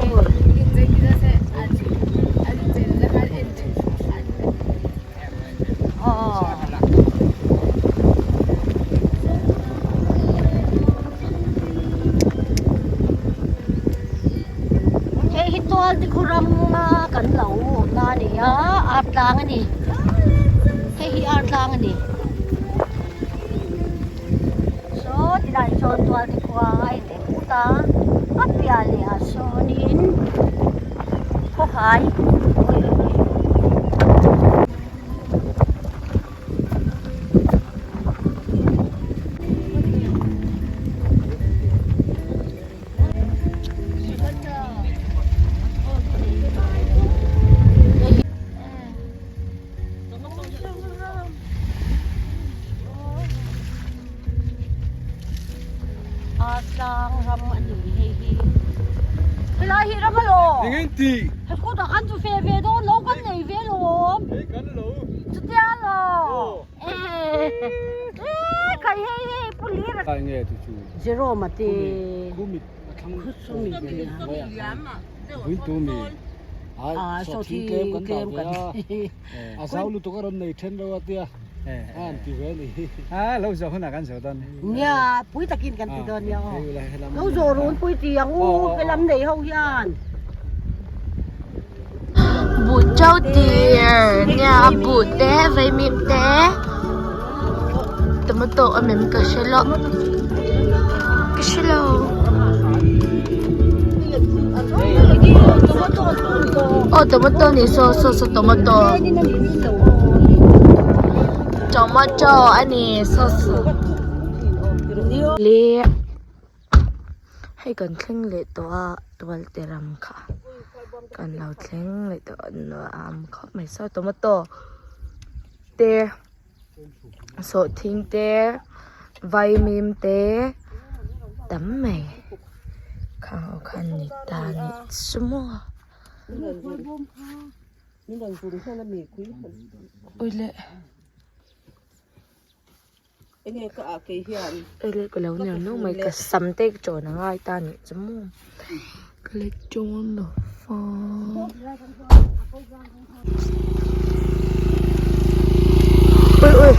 Hei hi tual te khu rama kan lo awmna a ni a, ar tlang a ni. Hei hi ar tlang a ni. Saw tilai chuan tual te khua a inleh put a, a piah leh ah sawnin khawhai. A tlang ram a ni hei hi helai hi ram alaw Eng ti he kutah khan chu fe ve dawn lo kan nei ve lawm hei kan lo chutia law e khai hei hei pu lir a nge tu chu Jerome a te khu mit a thlang khu mi buin tu mi a saw thing tlem kan dah ve a a zau lutuk a rawn nei then reuh a tia a an ti ve a ni a lo zawh hunah kan zawh dawn nia pui takin kan ti dawn nia aw lo zawh run pui ti ang u helam nei ho hian Buh to tir nia a buh te vaimim te tomato a mem ka hre lo ka hre lo. Aw tomato ni saw saw saw tomato tomato a ni saw saw le. Hei kan thleng leh tawh a tual te ram kha kan lo thleng leh tawh a nuam khawp mai saw tomato te sawhthing te vaimim te tam mai khang ho khan ni ta ni chu maw. Enge ka ah kei hian Ele ka lo ner nuau mai ka sam te ka chawn a ngai ta nih chu maw ka la chawn lo fa ui ui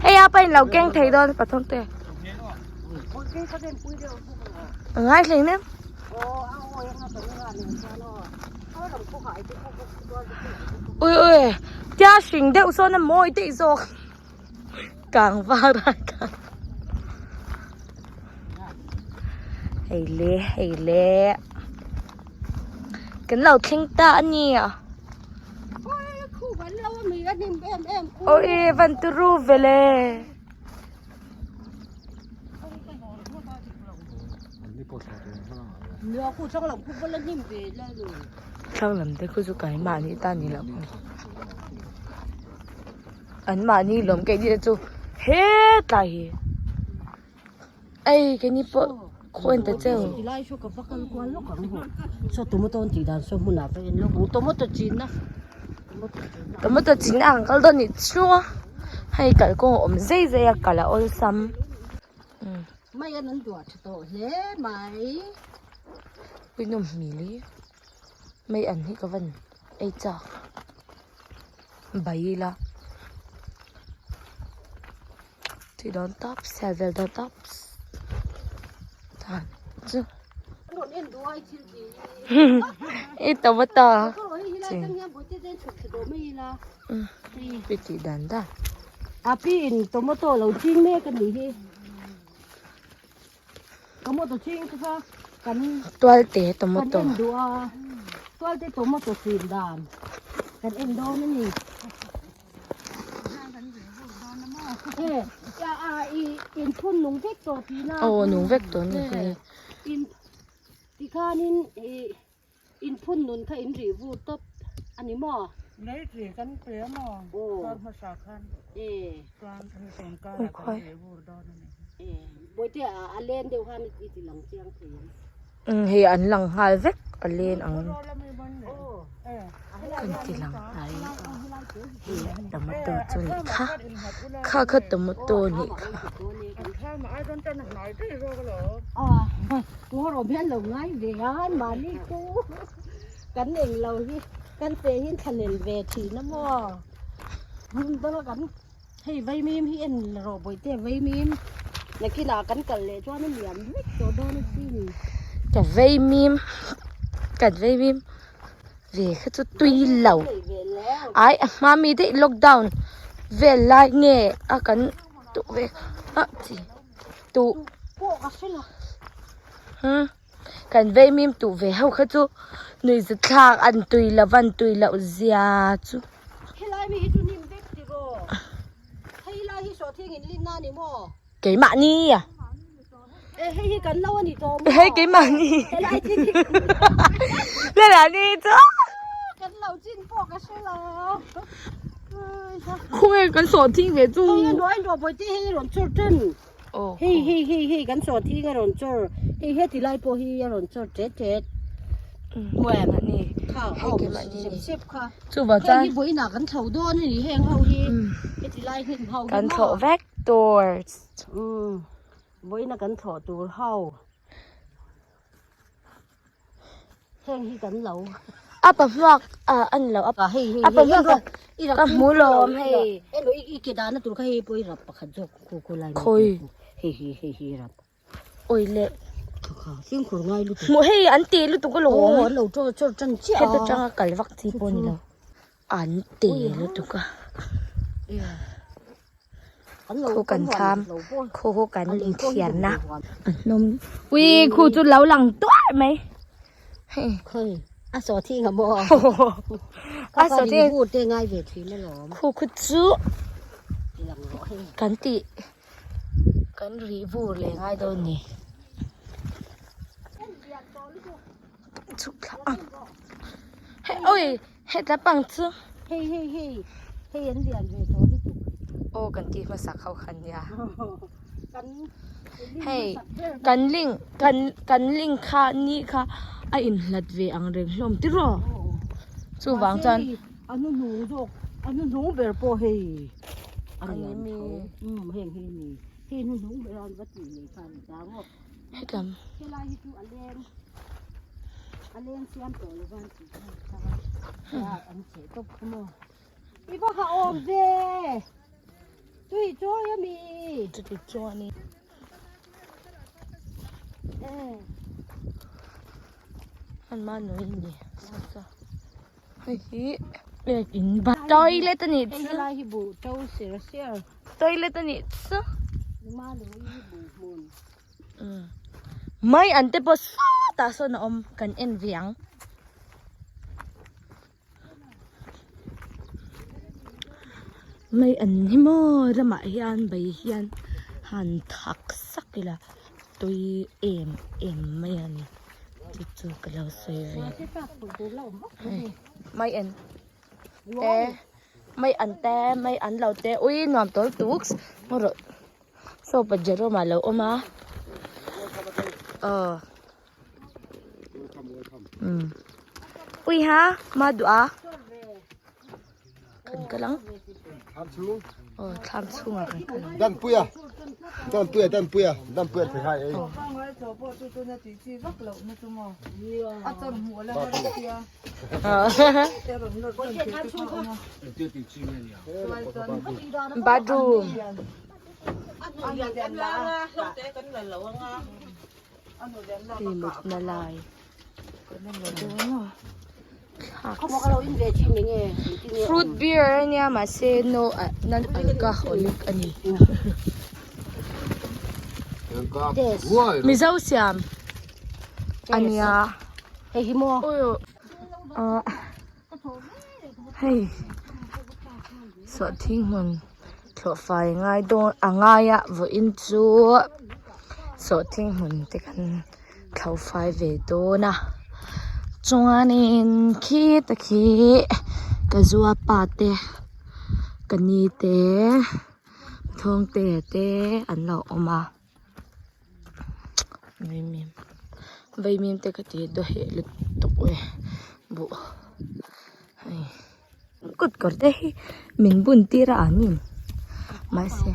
hei a pain lo keng thei dawn pathum te a ngai hleng nem. Ui ui tia hring deuh sawn a mawi daih zawk kang var a kang hei le hei le kan lo thleng ta a ni ui van turu ve le. Thlang lam te khu chu kai mahni tan ni loh an mahni lawm keih ni te chu hetlai hi ei keini pawh khaw en ta cheu. Tomato chin ang kal dawn nih chu a hei kalkawng a awm zai zai a kal a awlsam. Mai an an duah tha tawh hle mai. Pui nawm hmel hi mai an hi ka van ei chak bai ila tui dawn tawp sial vel dawn tawp tan chu i tomato chi pi tih dan dan. A pi in tomato lo ching mek a nih hi tomato ching te kha kan tualte tomato kan en duh a tualte tomato chin dan kan en dawn a ni in phun nung vek tawh tihna aw nung vek tawh a ni hi in tikhanin ih In phun nun kha in rih vur tawp a ni maw? Lei tih kan pe a maw? Kar hmasa khan chuan hei sawmkarah kan rih vur dawn a ni. Bawihte a len deuh khan i ti lang chiang thei ang. Umm hei an lang nghal vek a len ang kan ti lang hnai tomato chu nih kha kha kha tomato nih kha. Hei vaimim hi en rawh bawihte vaimim nakinah kan kal leh chuan a liam vek tawh dawn asin. Ka vaimim kan vaimim ve kha chu tui lo ai a hma mi daih lockdown vel lai nge a kan tuh ve a chi tuh pawh ka hre lo hmm kan vaimim tuh ve ho kha chu nuihza thlak an tui lo van tui loh zia chu. Helai mi hi chu hnim vek tiraw? Hei lai hi sawhthing in lin na ni maw? Keimahni a. E hei hi kan lo a ni tawh maw? Hei keimahni. Helai chin hi Lala ni chu. Kan lo chin pawh ka hre lo. Khawnge kan sawhthing ve chu. Hei a nuai nuah bawihte hei rawn chawr ṭan. Hei hei hei hei kan sawhthing a rawn chawr hei heti lai pawh hi a rawn chawr ṭet ṭet. Keimahni. Kha a awm sep sep kha. Chuvang chuan. Heng hi vawiinah kan thlo dawn a ni heng ho hi heti lai hnim ho hi maw. Kan thlawh vek tur. Vawiina kan thlawh tur ho. Heng hi kan lo. A pa hmuak ah a ni lo a hei hei a pa hmuak ka hmu lawm hei. Elo i ke dahna tur kha hei pawh i rap pakhat zawk khu khu lai Khawi. Hei hi hei hi rap. Oi le. Kha fimkhur ngai lutuk. Hmuh hei an te lutuk alawm. Aw an lo chawr chawr tan chiah a. Heta tanga kal vak chi pawh a ni lo. An te lutuk a. Khu kan thlam khu khu kan inthiarna a hnawm ui khu chu lo lang tuar mai hei Khoi a saw thing a maw a saw thing khu te ngai ve thin alawm khu khu chu kan tih kan rih vur leh ngai dawn ni chhuk thla ang hei oi Hetla pang chu. Hei hei hei hei an lian ve tawh lutuk. Aw kan tih hmasak ho khan nia. Kan Hei kan link kan kan link kha ni kha a inhlat ve ang reng hlawm tiraw. Chuvang chuan a hnuhnung zawk a hnuhnung ber pawh hei a lian tho. Um heng hi ni hei hnuhnung ber an va tih leh kha a ni ta maw. Hetlam. Helai hi chu a leng a leng siam tawh lo van tih an cheh tawp kha maw. I va ha awm ve tui chawi a mi. Chuti chuan i. An ma nui ni sa sa. Hei hi in ba toilet a nih chu. Helai hi buh to ser ser. Toilet a nih chu. Ma nui hi buh hmun. Mai an te pawh sawtah sawn a awm kan en ve ang. Mai an hi maw ramah hian bai hian han thak sak ila tui em em mai a ni chu chu ka lo sawi ve. Mai an te mai an te mai an lo te ui nuam tawl tuk maw rawh. Saw pa Jerome a lo awm a aw umm ui ha ma duh a kan kal ang aw thlam chhungah kan kal ang. Danpuia Danpuia Danpuia Danpuia thei hai ei. Bathroom Hei mutna lai Fruit beer a nia mahse no non alcoholic a ni. Mizo siam a nia. Hei sawhthing hmun thlawh fai ngai dawn a ngai a vawiin chu sawhthing hmun te kan thlo fai ve dawn a chuanin khita khi ka zuapa te ka ni te thawngte te an lo awm a. Vaimim te ka ti dawheh lutuk e buh hei kut kawr te hi min bun tir a an in mahse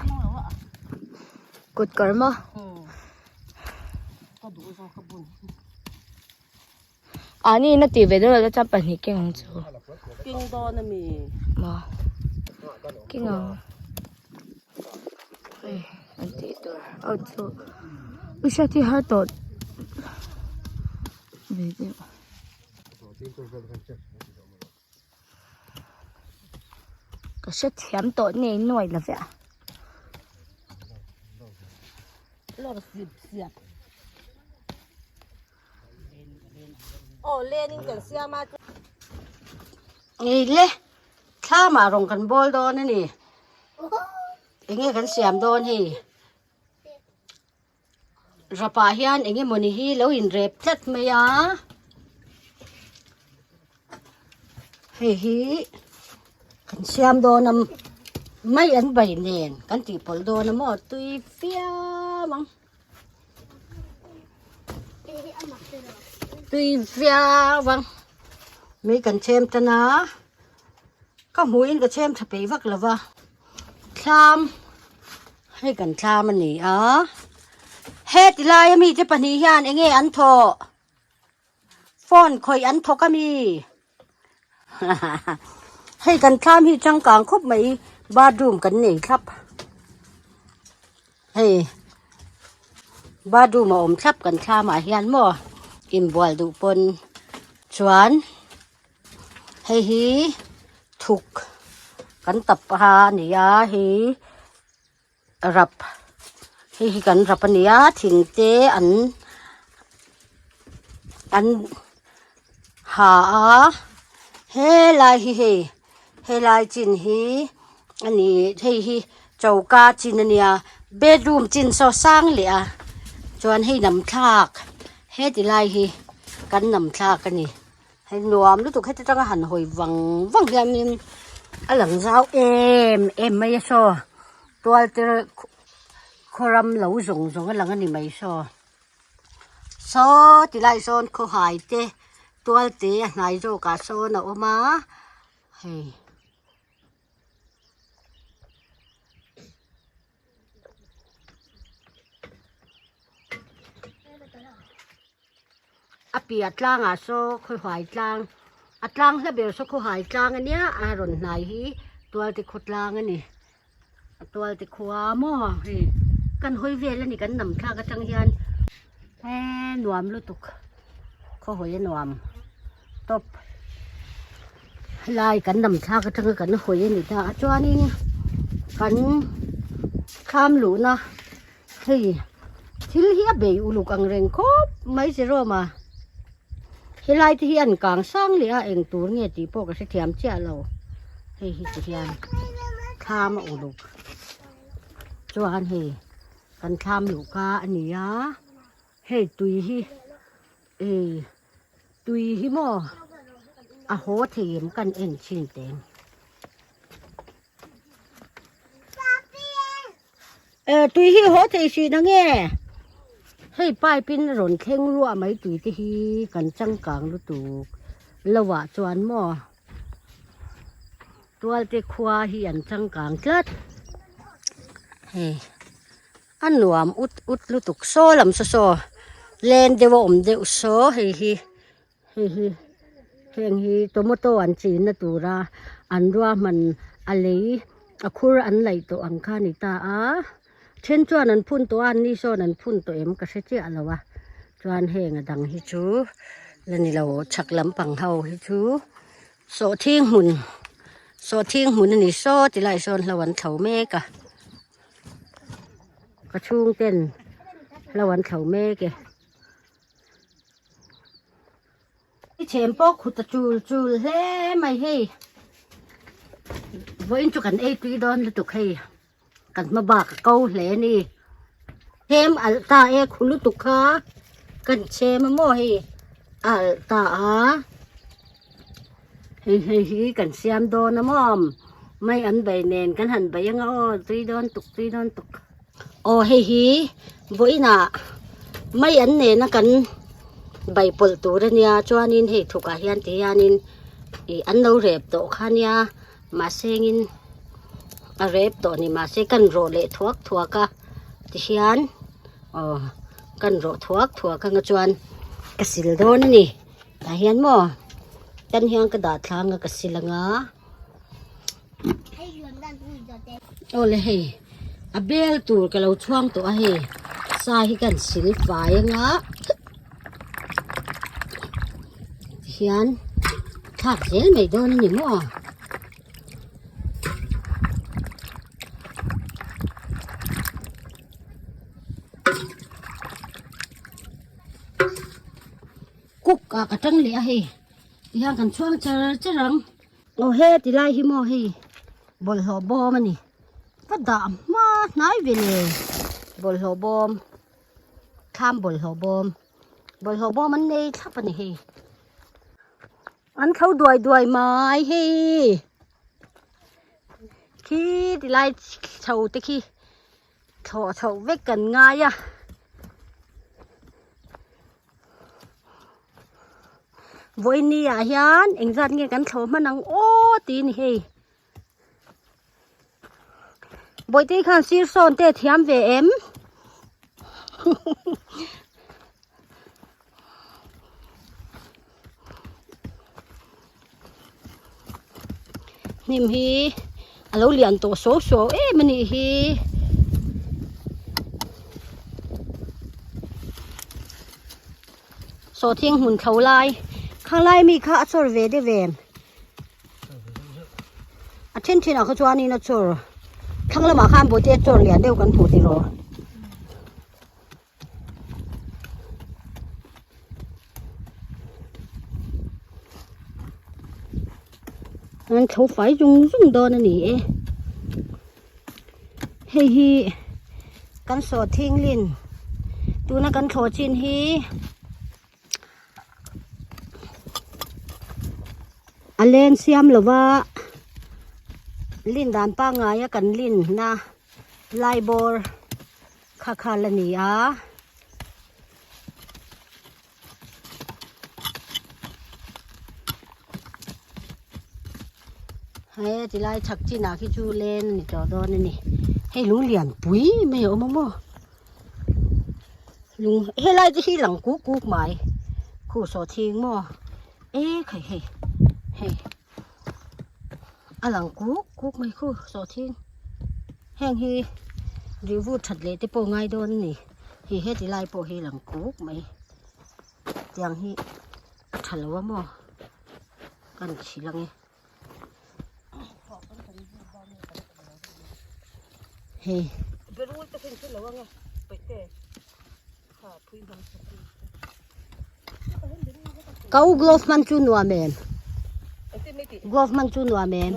kut kawr maw an in a tih ve dawn lo chuan pahnih keng ang chu Keng dawn ami maw keng ang. Hei an tih tur aw chu u hriat hi har tawh ve deuh. Ka hre thiam tawh nei nuai lo ve a. Aw len in kan siam a. Ngei le. Thlamah rawn kan bawl dawn a ni. Enge kan siam dawn hei? Rapah hian enge mawni hi lo inrep tlat mai a. Hei hi kan siam dawn a mai an bai nen kan tih pawlh dawn a maw tui fiam ang. Tui viau ang mei kan chhem tan a ka hmuhin ka chhem tha peih vak lo va thlam hei kan thlam a ni a heti laia mite pahnih hian eng nge an thawh phone khawih an thawk a mi hei kan thlam hi changkang khawp mai bathroom kan nei thlap hei bathroom a awm thlap kan thlam ah hian maw inbual duh pawn chuan hei hi thuk kan tap a ni a hei rap hei hi kan rap a ni a thing te an an ha a helai hi hei helai chin hi a ni hei hi choka chin a nia bedroom chin saw sang leh a chuan hei nam thlak heti lai hi kan nam thlak a ni. Hei nuam lutuk heti tanga han hawi vang vang hianin a lang zau em em mai a saw tual te khaw ram lo zawng zawng a lang a ni mai saw saw ti lai sawn khawhai te tual te a hnai zawkah sawn a awm a hei. A piah tlangah saw khawihai tlang a tlang hla ber saw khawhai tlang a nia a rawn hnai hi tualte khaw tlang a ni a tualte khua maw hei kan hawi vel a ni kan nam thlak atang hian he nuam lutuk khawhawi a nuam tawp helai kan nam thlak atanga kan hawi a ni ta a chuanin kan thlam luhna hei thil hi a bei uluk ang reng khawp mai Jerome a helai te hi an kang sang leh a eng tur nge tih pawh ka hrethiam chiah lo hei hi ti hian thlam a uluk chuan hei kan thlam luh ka a ni a hei tui hi ih tui hi maw a haw thei em kan en thin teng e tui hi haw thei hrih na nge hei pipe in a rawn thleng ruah mai tui te hi kan changkang lutuk lo ah chuan maw Tualte khua hi an changkang tlat hei a nuam ut ut lutuk saw lam saw saw len deuh a awm deuh saw hei hi hei hi heng hi tomato an chin na tura an ruahman a lei a khur an laih tawh ang kha a ni ta a then chuan an phun tawh a an ni sawn an phun tawh em ka hre chiah lo a chuan heng a dang hi chu la ni lo chhak lampang ho hi chu. Sawhthing hmun sawhthing hmun a ni saw ti lai sawn hlo an thlo mek a ka chhung ten hlo an thlo mek e i chhem pawh khut a chul chul hle mai hei vawiin chu kan ei tui dawn lutuk hei kan hma bak a ko hle a ni chem alh ta e khu lutuk kha kan chem a maw hei a alh ta a hei hei hi kan siam dawn a maw mai an bei nen kan han bei anga aw tui dawn tuk tui dawn tuk aw hei hi vawiinah mai an nena kan. Bai pawlh tur a nia chuanin hei thukah hian ti hianin ih an lo rep tawh kha nia mahse engin a rep tawh a ni mahse kan rawh leh thuak thuak a tihian aw kan rawh thuak thuak anga chuan ka sil dawn a ni tah hian maw tan hian ka dah thlang a ka sil anga. Awle hei a bel tur ka lo chhuang tawh a hei sa hi kan sil fai anga tihian thlak zel mai dawn a ni maw. Cook ah ka tang leh a hei tihian kan chhuang char char ang. Aw he ti lai hi maw hei bawlhhlawh bawm a ni va dah hma hnai ve le bawlhhlawh bawm thlam bawlhhlawh bawm bawlhhlawh bawm an nei thlap a ni hei an thlo duai duai mai hei khi ti lai chho te khi thlawh chhoh vek kan ngai a. Vawiini ah hian engzat nge kan thlawh hman ang aw tih a ni hei. Bawihte khan sir sawn te thiam ve em? Hnim hi a lo lian tawh suau suau em a nih hi. Sawhthing hmun thlo lai khang lai mi kha a chawr ve deuh em? A then thinah kha chuanin a chawr thlang lamah khan bawihte a chawr lian deuh kan hmuh tiraw. An tho fai zung zung dawn a ni e hei hi kan sawh thinglin tuna kan thlawh chin hi a len siam lova lin dan pangngai a kan lin na lai bawr. Kha khal a ni a. He ti lai chhak chinah khi chu len a ni tawh dawn a ni. Hei lung lian pui mai a awm a maw. Lung helai te hi lang kuk kuk mai. Khu saw thing maw. E khai hei hei a lang kuk kuk mai khu saw thing. Heng hi rihvut that leh te pawh ngai dawn a ni hei heti lai pawh hi lang kuk mai tiang hi a tha lo a maw kan chhilh ang e hei Ka u glove hman chu nuam em? Glove hman chu nuam em?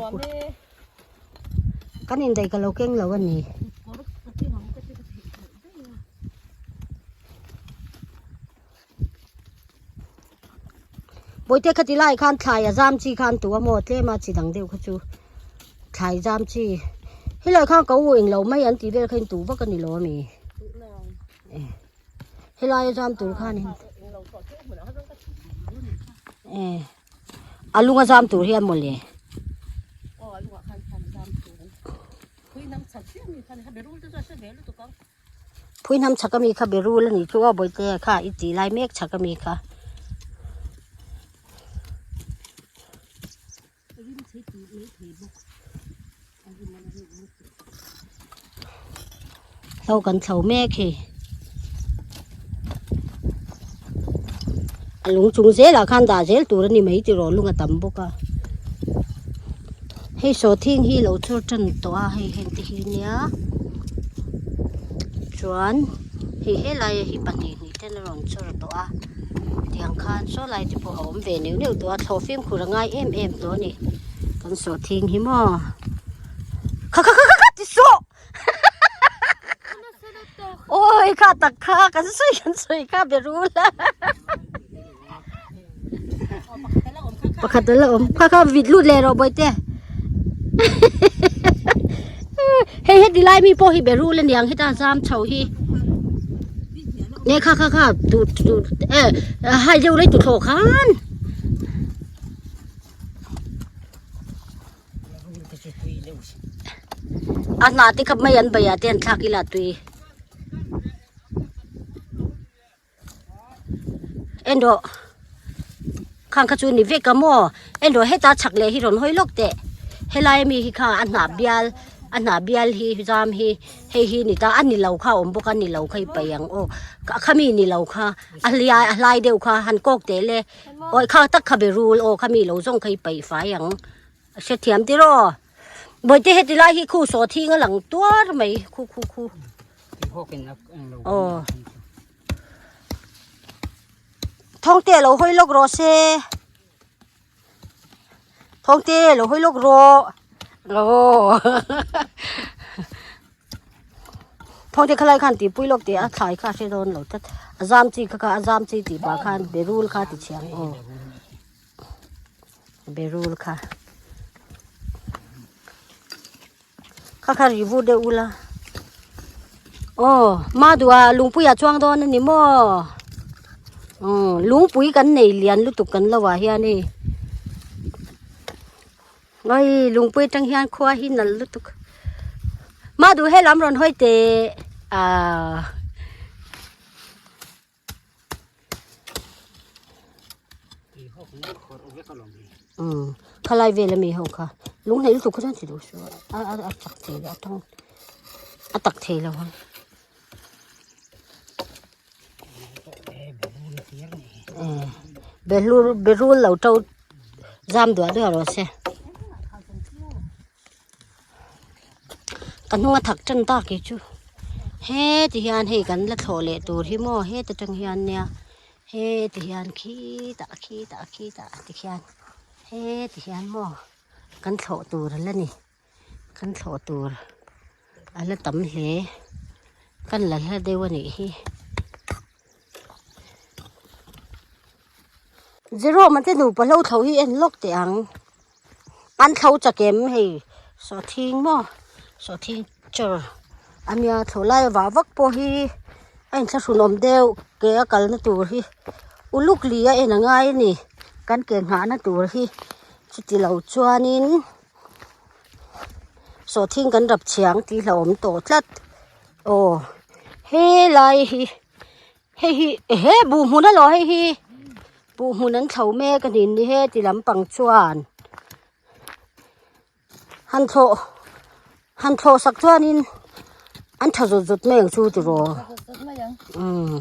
Kan indaih ka lo keng lo a ni. Bawihte khati lai khan thlai a zam chi khan tu a maw tlem a chi dang deuh kha chu thlai zam chi helai khan ka u englo mai an tih vel kha in tu vak a ni lo a mi helai a zam tur khan in a lung a zam tur hian mawle. Phui hnam chhak ami kha berul a nih chu aw bawihte kha i tih lai mek chhak ami kha. Hlo kan thlo mek hei. A lung chung zelah khan dah zel tur a ni mai tiraw lung a tam bawk a. Hei sawhthing hi lo chhur tan tawh a hei heng te hi nia chuan hei helai hi pahnih hnih ten a rawn chhur tawh a tiang khan saw lai te pawh a awm ve neuh neuh tawh a thlawh fimkhur a ngai em em tawh a ni kan sawhthing hi maw kha kha kha kha ti suh awi kha tak kha kan sawi kan sawi kha be rul a. Pakhat ala awm kha kha vit lut leh rawh bawihte hei heti lai mi pawh hi berul aniang heta zam chho hi. Nge kha kha kha tu tu e hai deuh lai tu thlawh khan. A hna te kha mai an bei ah te an thlak ila tui. En rawh khang kha chu ni vek a maw en rawh heta chhak leh hi rawn hawi lawk teh helai ami hi kha a hnah bial a hnah bial hi zam hi hei hi ni ta a ni lo kha a awm bawk a ni lo kha i paih ang aw khami ni lo kha a hliai a hlai deuh kha han kawk teh le awi kha tak kha berul aw khami lo zawng kha i paih fai ang a hrethiam tiraw bawihte heti lai hi khu saw thing a lang tuar mai khu khu khu aw. Thawngte lo hawi lawk rawh se Thawngte lo hawi lawk rawh aw Thawngte khalai khan tihpui lawk teh a thlai kha a hre dawn lo tlat a zam chi kha kha a zam chi tih pah khan berul kha ti chhiang aw berul kha Kha kha ri vur deuh ula. Aw, Madua lungpui ah chuang dawn a ni maw? Umm, lungpui kan nei lian lutuk kan lo ah hian hei. Oi, lungpui atang hian khua hi nalh lutuk. Madu helam rawn hawi teh. Ahh. Khalai vel ami ho kha lung hnei lutuk kha chuan chi duh suh a a a chak thei lo a tang a tak thei lo ang behlur berul lo to zam duah duah rawh se Ka hnung a thak tan tak hi chu heti hian hei kan la thlawh leh tur hi maw heta tang hian nia heti hian khitah khitah khitah tikhian heti hian maw kan thlawh tur a la ni kan thlawh tur a la tam hle kan la hla deuh a nih hi. Jerome a te nupa hlo thlo hi en lawk teh ang an thlo chakem hei sawhthing maw sawhthing chawr a nia thlo lai vah vak pawh hi a inthlahrun awm deuh ke a kalna tur hi uluk li a en a ngai a ni kan ke nghahna tur hi chuti lo chuanin sawhthing kan rap chhiang tih hlauhawm tawh tlat aw helai hi. Hei hi ehe buh hmun a lo hei hi buh hmun an thlo mek a ni ni heti lampang chuan han thlawh han thlawh sak chuanin an tha zawt zawt mai ang chu tiraw umm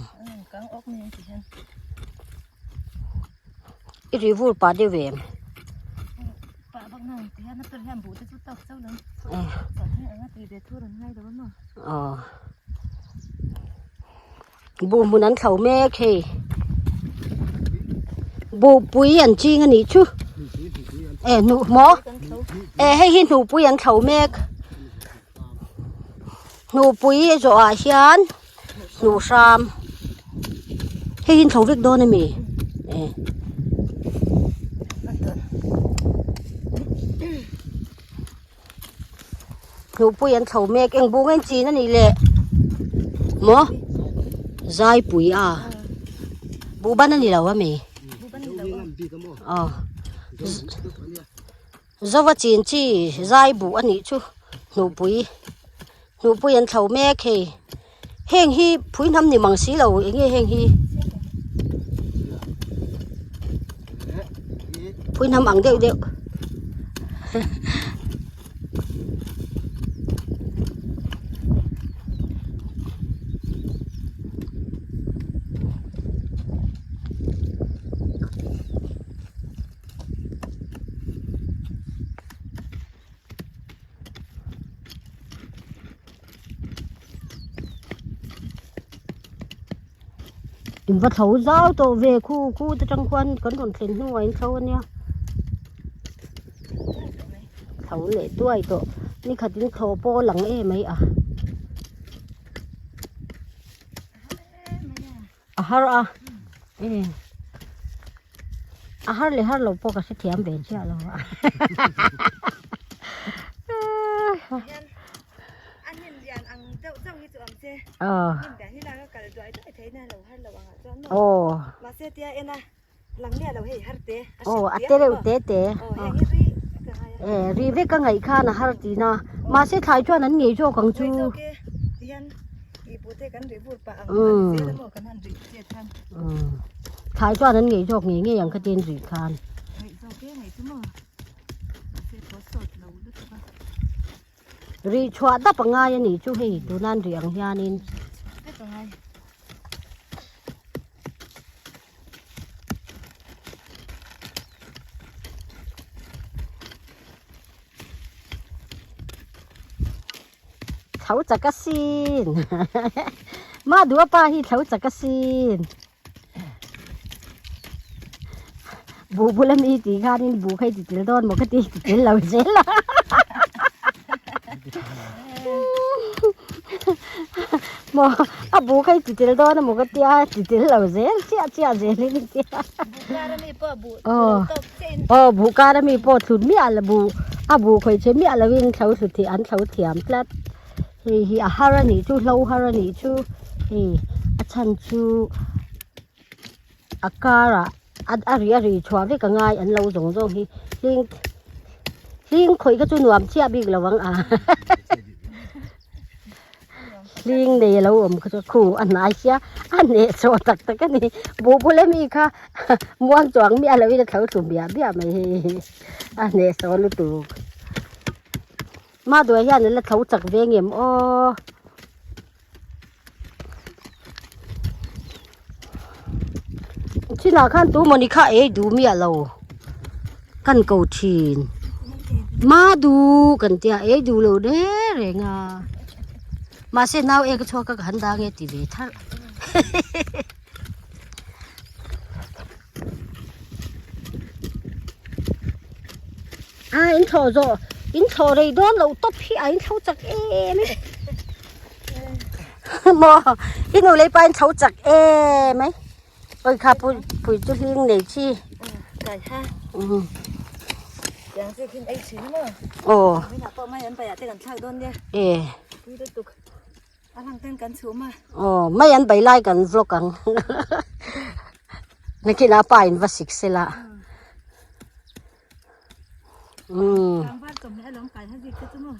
i ri vur pah deuh em. Aw buh hmun an thlo mek hei buhpui an ching a nih chu e hnuh maw e hei hi hnuhpui an thlo mek hnuhpui zawh ah hian hnuh hram hei hi an thlo vek dawn a mi e. Hnuhpui an thlo mek eng bung en chin a nih le maw zaipui a buhban a ni lo ami aw zova chin chi zai buh a nih chu hnuhpui hnuhpui an thlo mek hei heng hi phui hnam ni mang si lo eng nge heng hi phui hnam ang deuh deuh In va thlo zau tawh ve khu khu te tang khuan kan rawn thlen hnuah in thlo ania thlo leh tuai tawh nikhat in thlawh pawh a lang em mai a a har a e a har leh har lo pawh ka hrethiam ve chiah lo a Aw. Aw. Aw a te reuh te te. E ri vek a ngaih khan a har tihna mahse thlai chuan an ngei zawk ang chu. Umm thlai chuan an ngei zawk ngei ngei ang kha tin rih khan. Rih chhuah dap a ngai a nih chu hei tuna an rih ang hianin. Thlo chak asin mah duh apa hi thlo chak asin buh bul ami tih khanin buh kha i ti tel dawn maw ka ti ti tel lo zel a maw a buh kha i ti tel dawn amaw ka tia ti tel lo zel chiah chiah zelin i tia aw aw buh kar ami pawh thlut miah lo buh a buh khawih che miah lovin thlo thlu thei an thlo thiam tlat hei hi a har a nih chu hlo har a nih chu hei a chhan chu a kar ah a ri a ri chhuah vek a ngai an lo zawng zawng hi hling hling khawih kha chu nuam chiah bik lo ang a hling nei a lo awm kha chu khu a hnai sia a hneh chawh tak tak a ni buh bul ami kha muang chuang miah lo in a thlo thlu biah biah mai hei a hneh saw lutuk Maduai hian an la tho chak ve ngem aw. Chinah khan tu mawni kha ei duh miah lo kan ko thin Madu kan tia ei duh lo reng reng a mahse nau ek a chhuak a ka han dang e ti ve tharh. A in thlawh zawh in thlawh rei dawn loh tawp hi a in thlo chak em e maw i nu lei pa in thlo chak em e oi kha pui pui chu hling nei chi aw e A lang ten kan chhum a. Aw, mai an bai lai kan vlog ang. Nakin a pa in va sik sela. Umm. Tlangval chawmhmeh alawm kai ha zik te chu maw.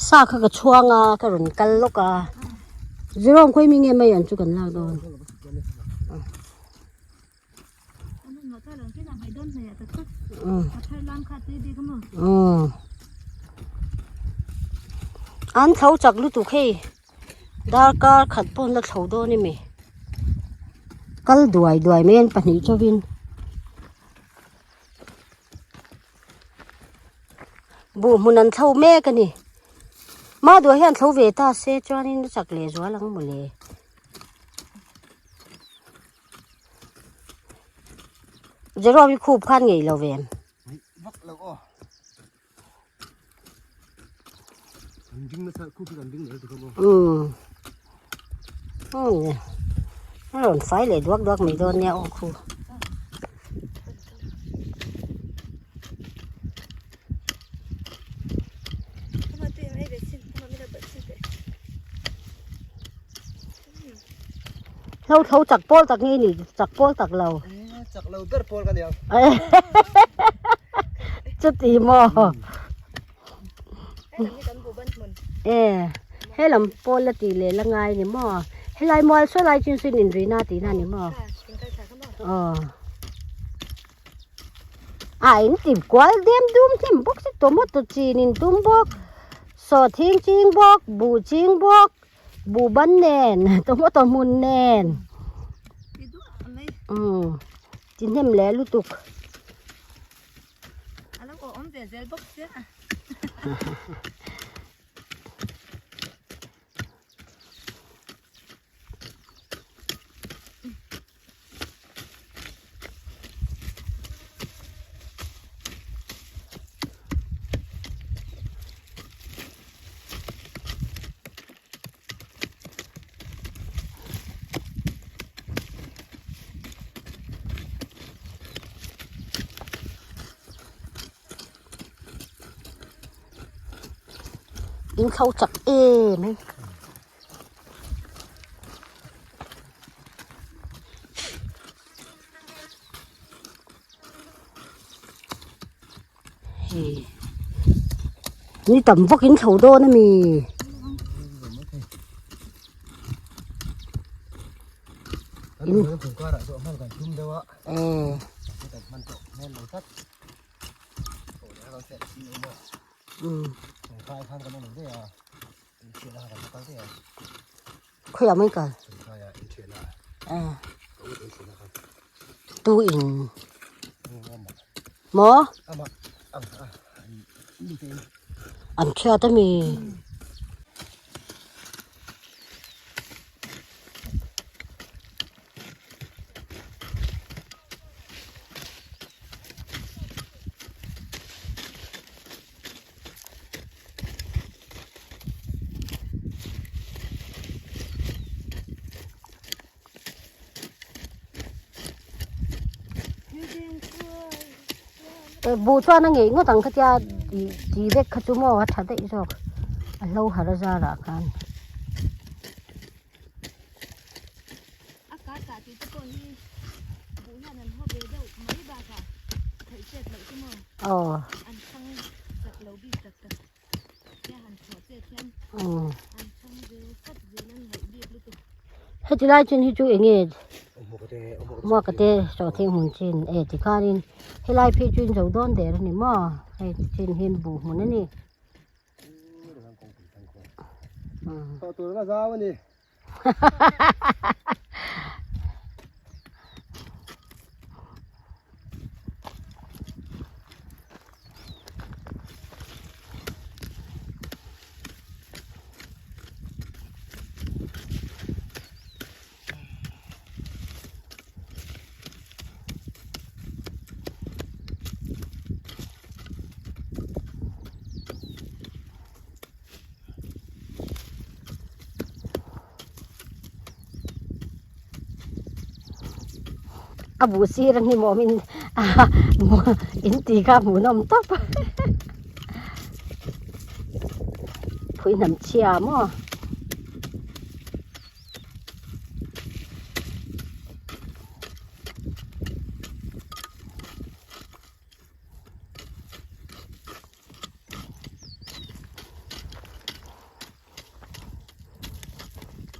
Sa kha ka chhuang a, ka rawn kal lawk a. Zirawm khawi mi nge mai an chu kan lak dawn. An thlo chak lutuk hei darkar khat pawh an la thlo dawn emi kal duai duai mai an pahnih chauhin buh hmun an thlo mek a ni mah duah hian thlo ve ta se chuanin a chak leh zual ang mawle. Jerome hi khup khan ngei lo ve. Vak lo aw. An ding nasa khup hi kan ding mai tikha maw. Um. Um. A rawn fai leh duak duak mai dawn nia aw khu. Hlo thlo chak pawl tak nge ni chak pawl tak lo. Chak lo ber pawl ka ni ang. Chuti maw. E he lam pawl la tih leh la ngai ni maw. Helai mual saw lai chin sin inri na tih na ni maw. Aw. A in ti kual dem dum hnem bawk si tomato chin in tum bawk sawhthing ching bawk buh ching bawk. Buh ban nen tomato hmun nen umm ti hnem leh lutuk. In thlo chak em hei. Hei ni tam vak in thlo dawn a mi. Khawiah mai kal tu in maw an thiat ami. Buh chuan a ngeih ngawt ang kha tia tih vek kha chu maw a tha daih zawk a hlo har a zarah khan. A kar kah tih te pawh hi buh hian an haw ve deuh mai bakah theih chet loh chu maw an chhang chak lo bik tak tak tia han chhuah chet hian an chhang ve chat zel an ngaih bik lutuk. Heti lai chin hi chu eng nge muaka te sawhthing hmun chin e tikhanin helai phei chu in zo dawn der a ni maw hei chin hian buh hmun a ni. A buh sir a hnim awmin in ti kha hmuhnawm tawp phui hnam chhia maw.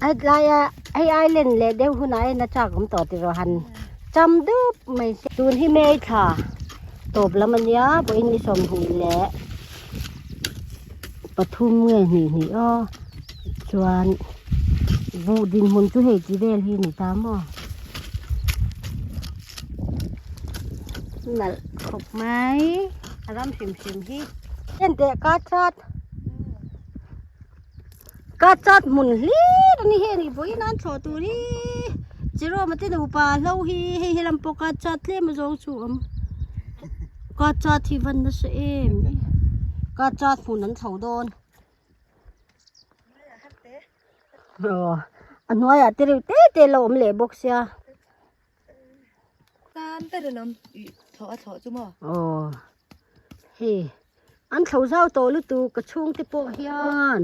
A tlaia hei island leh deuh hunah hian a chak awm tawh tiraw han cham dup mai se tun hi May thla tawp lam a nia vawiin ni 20 leh pathum nge hnih hnih aw chuan buh dinhmun chu hei ti vel hi a ni ta maw. Nalh khawp mai a ram hrim hrim hi en teh ka chat ka chat hmun hlir a ni heng i vawiin an thlawh tur hi Jerome te nupa hlo hi hei helam pawh ka chat tlem a zawng chu a awm ka chat hi van nasa em ka chat hmun an thlo dawn. Aw a hnuaiah te reuh te te lo awm leh bawk sia. Tam ber an awm ih thlawh a thlawh chu maw. Aw hei an thlo zau tawh lutuk ka chhungte pawh hian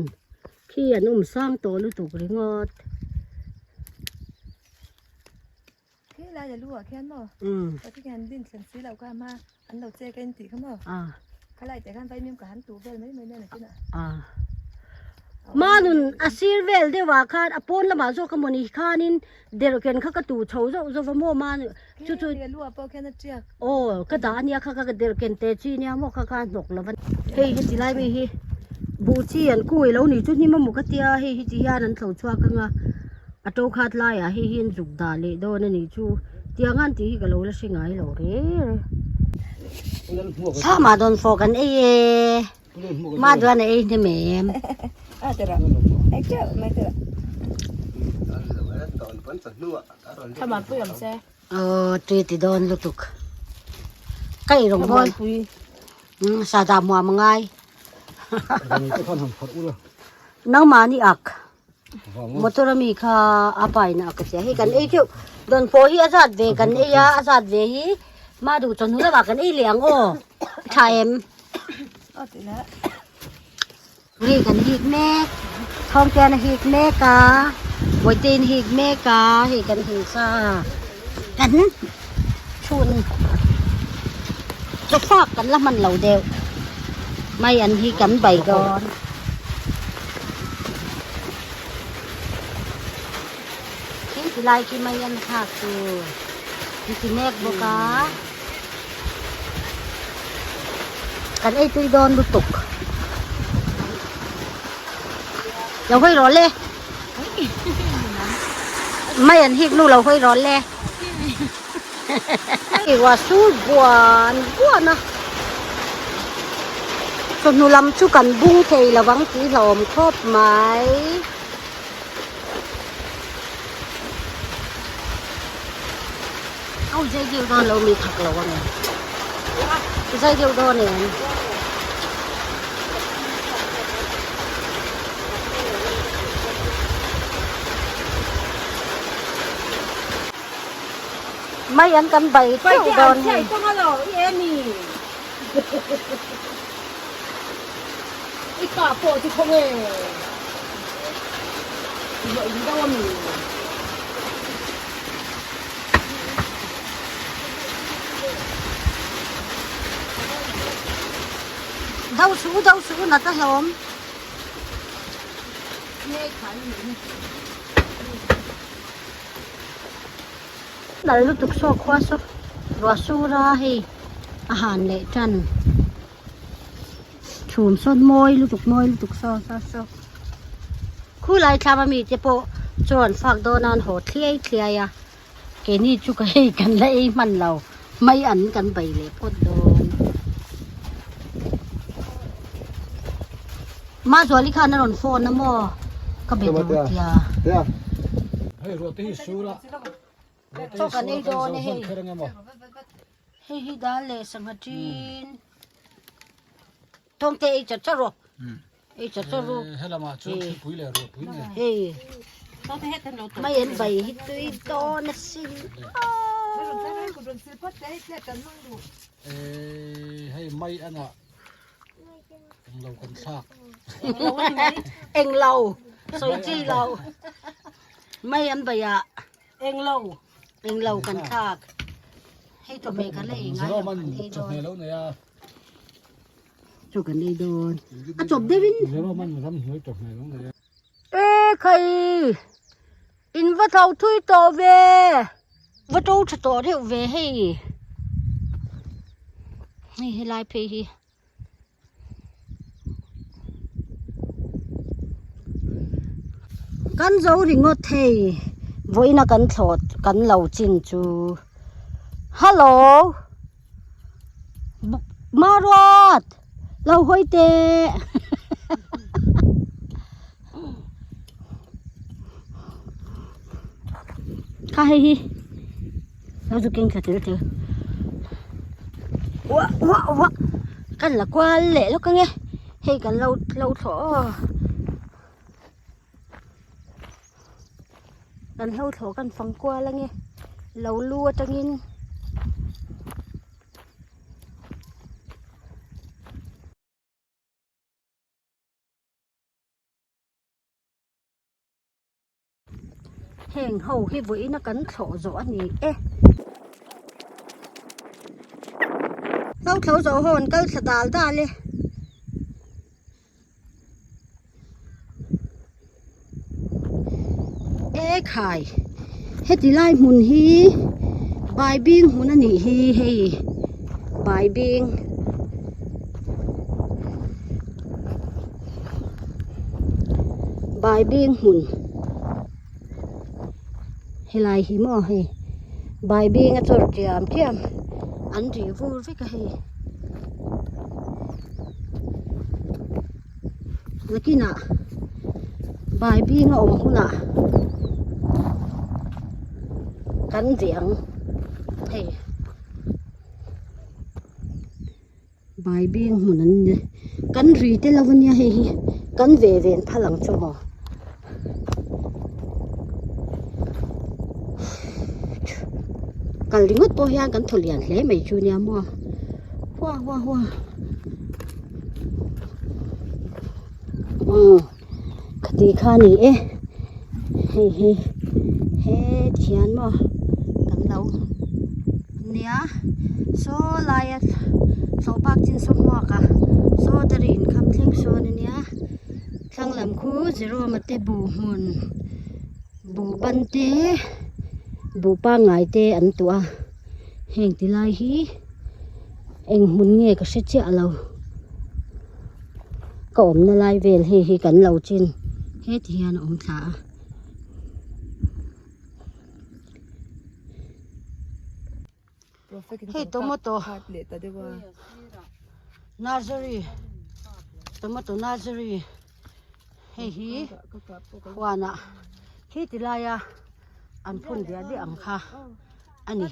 khi an awm sang tawh lutuk ringawt. Khi lai a lu ah khian maw ka khi khian din thlen si loh kha hma an lo chek a in tih kha maw kha lai teh khan vaimim ka han tuh vel mai mai nen a chin ah. Manun a sir vel deuh ah khan a pawn lamah zawk a mawni khanin derhken kha ka tuh chho zauh zauh va maw man chu chu a lu ah pawh khian a tiak. Aw ka dah ania kha ka derhken te chi nia maw kha kha hnawk lo va hei heti lai mi hi buh chi an kung ilo ni chu hnim a maw ka tia hei heti hian an thlo chhuak anga a to khat laiah hei hi an zuk dah leh dawn a nih chu tiang an tih hi ka lo la hre ngai lo reng reng thlamah dawn fawh kan ei e ma duan a ei hnem em aw tui ti dawn lutuk ka ei rawng bawl sada muam a ngai nangmahni ak. Motor ami kha a pa in a ka tia hei kan ei theuh dawn pawh hi a zat ve kan ei a a zat ve hi ma duh chawhnu lamah kan ei leh ang aw tha em. Ri kan hik mek Thawngtian a hik mek a Bawitein a hik mek a hei kan hik a kan chhun chawfak kan la hman lo deuh mai an hi kan bai dawn. Khi ti lai khi mai an thlak tur an ti mek bawk a. Kan ei tui dawn lutuk. Lo hawi rawh le. Mai an hik nu lo hawi rawh le. Hei ruah sur buan buan a. Chawhnu lam chu kan bung thei lo ang tih hlauhawm khawp mai. Au zai deuh dawn lo mi thak lo ang em? Zai deuh dawn em? Mai an kan bai teuh dawn hei. I pa pawh chu khaw nge i in deuh a mi? Do su do su na ta hlawm. Lal lutuk saw khua saw ruah sur a hei a han leh tan. Chhum sawn mawi lutuk mawi lutuk saw saw saw khulai thlam ami te pawh chuan fak dawn a an haw thliai thliai a keini chu ka hei kan la ei hman lo mai an kan bei leh phawt dawn Mazuali khan a rawn phone a maw ka be duh tia. Hei ruah te hi sur a. Chaw kan ei dawn e hei. Hei hi dal leh sangha tin. Thawng te ei chat chat rawh. Ei chat chat ru. Helamah chuan thilpui leh ruahpui nen. Hei. Mai an bai hi tui dawn asin. Hei mai anah englo kan thlak. Englo sawi chi lo. Mai an bai ah. Englo englo kan thlak. Hei chawhmeh kan la ei ngai lo kan ei dawn. Chawhmeh lo nei a. Chaw kan ei dawn. A chawp deuhin. Mizoram an ram hnuai chawhmeh lo nei a. E khai in va tho thui tawh ve. Va to tha tawh reuh ve hei. Hei helai phei hi. Kan zo ringawt hei vawiina kan thlawt kan lo chin chu hello Maruat lo hawi teh kha hei hi. Lo chu keng thla tel tel. Uah uah uah kan la kual leh lawk ange hei kan lo lo thlawh aw kan lo thlawh kan fang kual ange lo lu atangin. Heng ho hi vawiin a kan thlawh zawh a ni e. Hlo thlo zawh ho an kal thla dal dal e. E khai heti lai hmun hi baibing hmun a nih hi hei baibing. Baibing hmun helai hi maw hei baibing a chawr tiam tiam an ri vur vek a hei nakinah baibing a awm hunah kan veh ang hei. Baibing hmun an ni kan ri te lo ania hei hi kan ve ven phal ang chu maw kal ringawt pawh hian kan thaw lian hle mai chu nia maw hua hua hua. Umm khati kha a ni e hei hi he thian maw kan lo nia saw laia thlawh bak chin saw hmuak a saw te ri inkham thleng sawn a nia thlang lam khu Jerome-a te buh hmun buh ban te buh pangngai te an tuah a heng ti lai hi eng hmun nge ka hre chiah lo. Ka awmna lai vel hei hi kan lo chin heti hian a awm thla a. Hei tomato nursery tomato nursery hei hi huanah khi ti laia an phun diah diah ang kha a ni.